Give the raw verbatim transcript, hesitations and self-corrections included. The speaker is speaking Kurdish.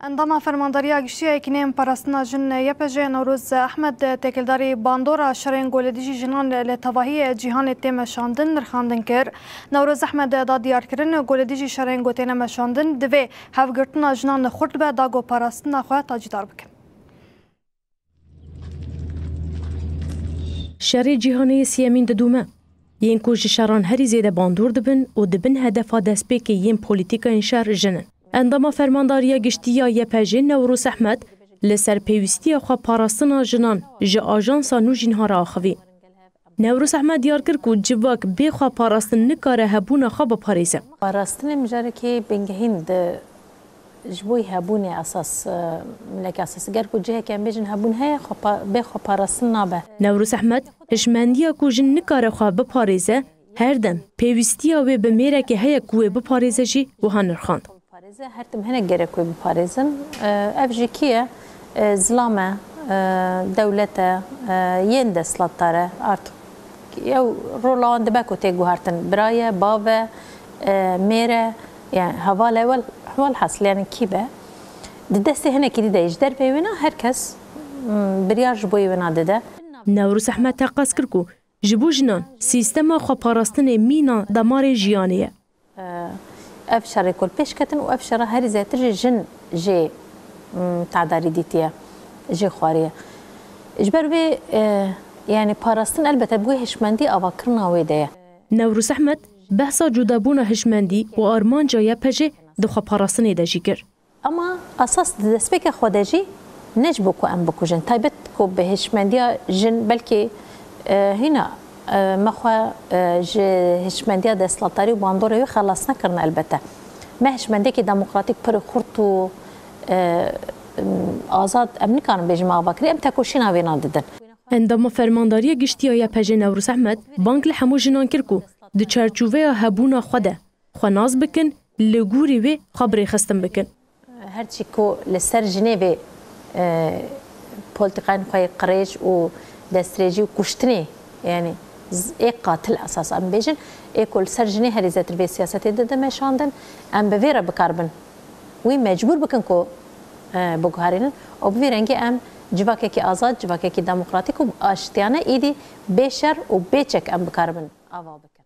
Endama Fermandariya Giştî ya Yekîneyên Parastina Jin Y P J Newroz Ehmed têkildarî bandora şerên ku li dijî jinan li tevahî cîhanê tê meşandin nirxandin kir. Newroz Ehmed da diyarkirin ku li dijî şerên ku têne meşandin divê hevgirtina jinan xurt be da ku parastina xwe tacîdar bikin. Şerê cîhanê yê siyemîn didome. Yên ku ji şeran herî zêde bandor dibin û dibin hedefa destpêkê yên polîtîkayên şer jin in. Endama Fermandariya Giştî ya Y P J Newroz Ehmed li ser pêwîstiya xwe parastina jinan ji ajansa Nûjînha re axivî. Newroz Ehmed diyar kir ku civak bê xwe parastin nikare hebûna xwe biparêze. Parastinê mijarekî bingehîn di ji bo hebûnê esas, e, mileke esas. Ger ku ciheke em bêjin hebûn heye, xwe pa-, bê xwe parastin nabe. Newroz Ehmed hişmendiya ku jin nikare xwe biparêze, her dem pêwîstiya wê bi mêrekê heye ku wê biparêze jî wiha nirxand. Parêze, her tim hinek gerek wê biparêzin. E, ev jî kî ye? E, zilam e, e, dewlet e, e, yên destlatdar e. Artık ew rola wan dibe ku tê guhertin. Bira ye, bav e, e, mêr e, yani heval e, wel, welhasil yani kî be. Di destê hinekî dî de ji derveyê wêna her kes, mm, biryar ji bo yê wêna dide. Newroz Ehmed teqez kir ku ji bo jinan sîstema xweparastinê mîna damarê jiyanê ye. Ev şerê ku li pêş ketin û ev şera herî zêtir jî jin jê, mm, tedarî dîtiye, jê xwariye. Ji ber vê, e, yani parastin elbette bi wê hişmendî avakirina wê de ye. Newroz Ehmed behsa cudabûna hişmendî û armanca Y P J di xweparastinê de jî kir. Ama esas di destpêka xwe de jî ne ji bo ku em bikujin. Taybet ku bi hişmendiya jin belkî, e, hîna, e, me xwe, e, ji hişmendiya desthilatdarî û bandorê wê xelas nekirine elbette. Me hişmendiyekî demokratîk pir xurt û, e, azad em nikarin bêjin me ava kirî, em tekoşîna wêna didin. Endama Fermandariya Giştî ya Y P J Newroz Ehmed bang li hemû jinan kir ku di çarçoveya hebûna xwe de xwe nas bikin, li gorî wê xwe birêxistin bikin. Her çî ku li ser jinê vê, e, polîtîkayên xwe yê qirêj û destdirêjî û kuştinê, yani z-, ê qatil esas em bêjin, ê ku li ser jinê herî zêtir vê siyasetê dide meşandin, em bi vê re bikaribin wî mecbûr bikin ku, e, biguherînin û bi vî rengî em civakekî azad, civakekî demokratîk û aştiyane êdî bê şer û bê çek em bikaribin ava bikin.